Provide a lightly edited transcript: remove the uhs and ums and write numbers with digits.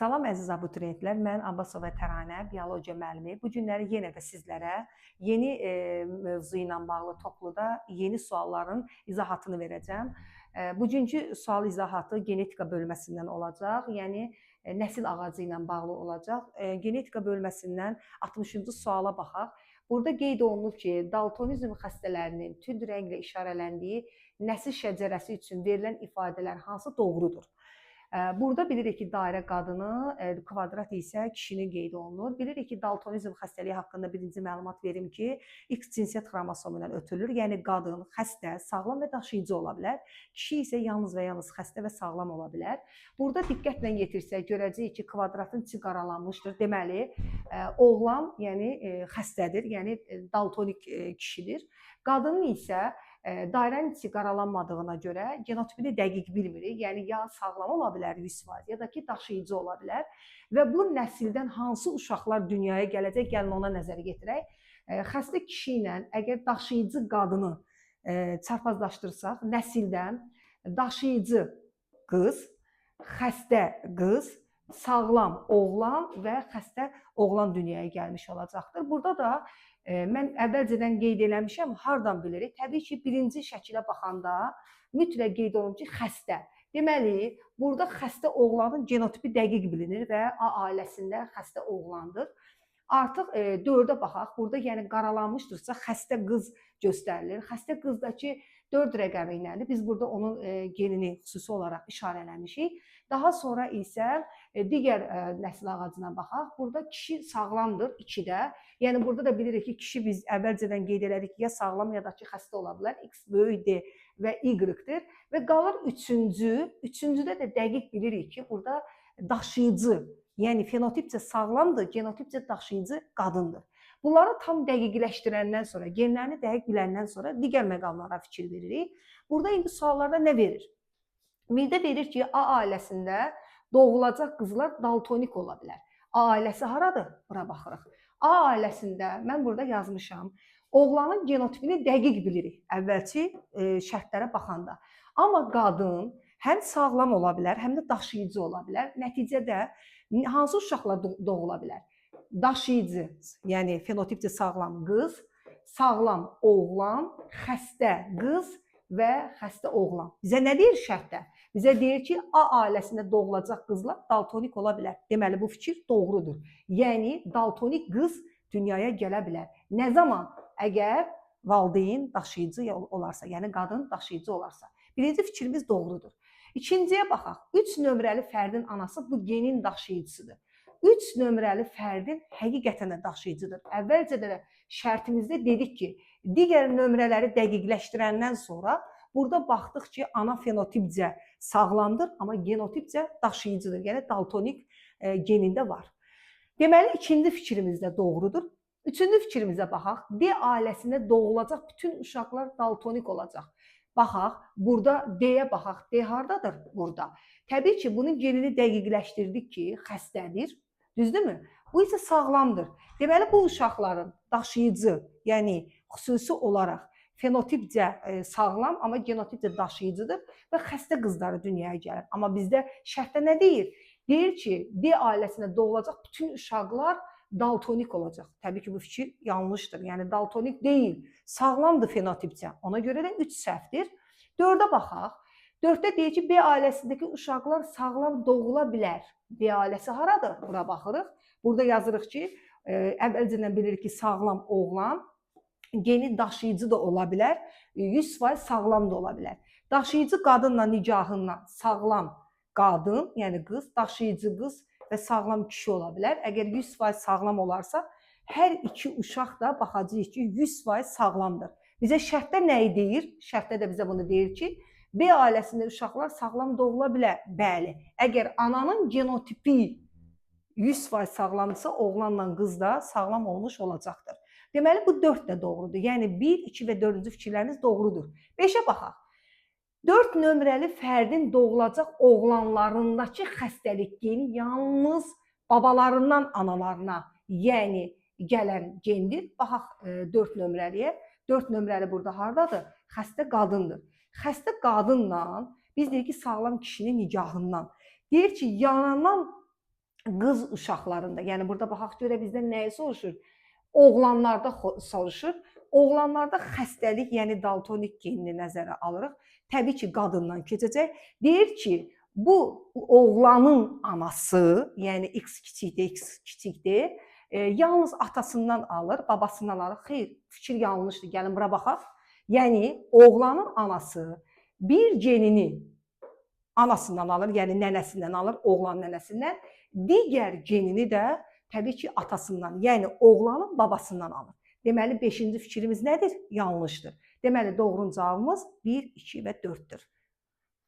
Salam əziz abituriyentlər, mən Abbasova Təranə, biologiya müəllimi. Bu günləri yenə də sizlərə yeni mövzu ilə bağlı topluda yeni sualların izahatını verəcəm. Bugünkü sual izahatı genetika bölməsindən olacaq, yəni nəsil ağacı ilə bağlı olacaq. Genetika bölməsindən 60-cı suala baxaq. Burada qeyd olunur ki, daltonizm xəstələrinin tünd rənglə işarələndiyi nəsil şəcərəsi üçün verilən ifadələr hansı doğrudur? Burada bilirik ki, dairə qadını, kvadrat isə kişinin qeyd olunur. Bilirik ki, daltonizm xəstəliyi haqqında birinci məlumat verim ki, X cinsiyyət xromosomu ilə ötürülür. Yəni qadın xəstə, sağlam və daşıyıcı ola bilər. Kişi isə yalnız və yalnız xəstə və sağlam ola bilər. Burada diqqətlə yetirsək görəcəyik ki, kvadratın içi qaralanmışdır. Deməli, oğlan, yəni xəstədir, yəni daltonik kişidir. Qadının isə dairənin içi qaralanmadığına görə genotipini dəqiq bilmirik. Yəni ya sağlam ola bilər 100%, ya da ki daşıyıcı ola bilər. Və bu nəsildən hansı uşaqlar dünyaya gələcək, gəlin ona nəzər yetirək. Xəstə kişi ilə əgər daşıyıcı qadını çarpazlaşdırsaq, nəsildən daşıyıcı qız, xəstə qız, sağlam oğlan və xəstə oğlan dünyaya gəlmiş olacaqdır. Burada da mən əvvəlcədən qeyd eləmişəm, hardan bilirik? Təbii ki, birinci şəkilə baxanda mütləq qeyd olunur ki, xəstə. Deməli, burada xəstə oğlanın genotipi dəqiq bilinir və A ailəsində xəstə oğlandır. Artıq 4-ə baxaq. Burada yəni qaralanmışdırsa, xəstə qız göstərilir. Xəstə qızdakı 4 rəqəmi ilədir. Biz burada onun genini xüsusi olaraq işarələmişik. Daha sonra isə digər nəsil ağacına baxaq. Burada kişi sağlamdır 2-də. Yəni burada da bilirik ki, kişi biz əvvəlcədən qeyd elədik ki, ya sağlam ya da ki xəstə ola bilər. X böyük D və Y-dir. Və qalır üçüncü. Üçüncüdə də dəqiq bilirik ki, burada daşıyıcı, yəni fenotipcə sağlamdır, genotipcə daşıyıcı qadındır. Bunları tam dəqiqləşdirəndən sonra, genlərini dəqiq biləndən sonra digər məqamlara fikir veririk. Burada indi suallarda nə verir? Birdə verir ki, A ailəsində doğulacaq qızlar daltonik ola bilər. A ailəsi haradır? Bura baxırıq. A ailəsində mən burada yazmışam. Oğlanın genotipini dəqiq bilirik əvvəlki şərtlərə baxanda. Amma qadın həm sağlam ola bilər, həm də daşıyıcı ola bilər. Nəticədə hansı uşaqlar doğula bilər? Daşıyıcı, yəni fenotipcə sağlam qız, sağlam oğlan, xəstə qız və xəstə oğlan. Bizə nə deyir şərtdə? Bizə deyir ki, A ailəsində doğulacaq qızlar daltonik ola bilər. Deməli, bu fikir doğrudur. Yəni, daltonik qız dünyaya gələ bilər. Nə zaman? Əgər valideyn daşıyıcı olarsa, yəni qadın daşıyıcı olarsa. Birinci fikrimiz doğrudur. İkinciyə baxaq. 3 nömrəli fərdin anası bu genin daşıyıcısıdır. 3 nömrəli fərdin həqiqətən də daşıyıcıdır. Əvvəlcə də şərtimizdə dedik ki, digər nömrələri dəqiqləşdirəndən sonra burada baxdıq ki, ana fenotipcə sağlamdır, amma genotipcə daşıyıcıdır. Yəni daltonik genində var. Deməli, ikinci fikrimiz də doğrudur. Üçüncü fikrimizə baxaq. D ailəsində doğulacaq bütün uşaqlar daltonik olacaq. Baxaq, burada D-yə baxaq. D hardadır? Burada. Təbii ki, bunun genini dəqiqləşdirdik ki, xəstədir. Düzdürmü? Bu isə sağlamdır. Deməli, bu uşaqların daşıyıcı, yəni xüsusi olaraq fenotipcə sağlam, amma genotipcə daşıyıcıdır və xəstə qızları dünyaya gəlir. Amma bizdə şərtdə nə deyir? Deyir ki, D ailəsində doğulacaq bütün uşaqlar daltonik olacaq. Təbii ki, bu fikir yanlışdır. Yəni daltonik deyil, sağlamdır fenotipcə. Ona görə də 3 səhvdir. 4-ə baxaq. 4-də deyir ki, B ailəsindəki uşaqlar sağlam doğula bilər. B ailəsi haradır? Bura baxırıq. Burada yazırıq ki, əvvəlcədən bilirik ki, sağlam oğlan geni daşıyıcı da ola bilər, 100% sağlam da ola bilər. Daşıyıcı qadınla nikahından sağlam qadın, yəni qız, daşıyıcı qız və sağlam kişi ola bilər. Əgər 100% sağlam olarsa, hər iki uşaq da baxacağıq ki, 100% sağlamdır. Bizə şərtdə nəyi deyir? Şərtdə də bizə bunu deyir ki, B ailəsində uşaqlar sağlam doğula bilər. Bəli. Əgər ananın genotipi 100% sağlamdırsa, oğlanla qız da sağlam olmuş olacaqdır. Deməli, bu 4 də doğrudur. Yəni 1, 2 və 4-cü fikirlərimiz doğrudur. 5-ə baxaq. 4 nömrəli fərdin doğulacaq oğlanlarındakı xəstəlik geni yalnız babalarından analarına, yəni gələn gendir. Baxaq 4 nömrəliyə. 4 nömrəli burada hardadır? Xəstə qadındır. Xəstə qadınla biz deyirik ki, sağlam kişinin nikahından. Deyir ki, yaranan Qız uşaqlarında, yəni burada baxaq görə bizdən nəyi soruşur? Oğlanlarda soruşur. Oğlanlarda xəstəlik, yəni daltonik genini nəzərə alırıq. Təbii ki, qadından keçəcək. Deyir ki, bu oğlanın anası, yəni X kiçikdir, X kiçikdir, yalnız atasından alır, babasından alır. Xeyr, fikir yanlışdır. Gəlin bura baxaq. Yəni oğlanın anası bir genini anasından alır, yəni nənəsindən alır, oğlan nənəsindən. Digər genini də təbii ki, atasından, yəni oğlanın babasından alır. Deməli, 5-ci fikrimiz nədir? Yanlışdır. Deməli, doğru cavabımız 1, 2 və 4-dür.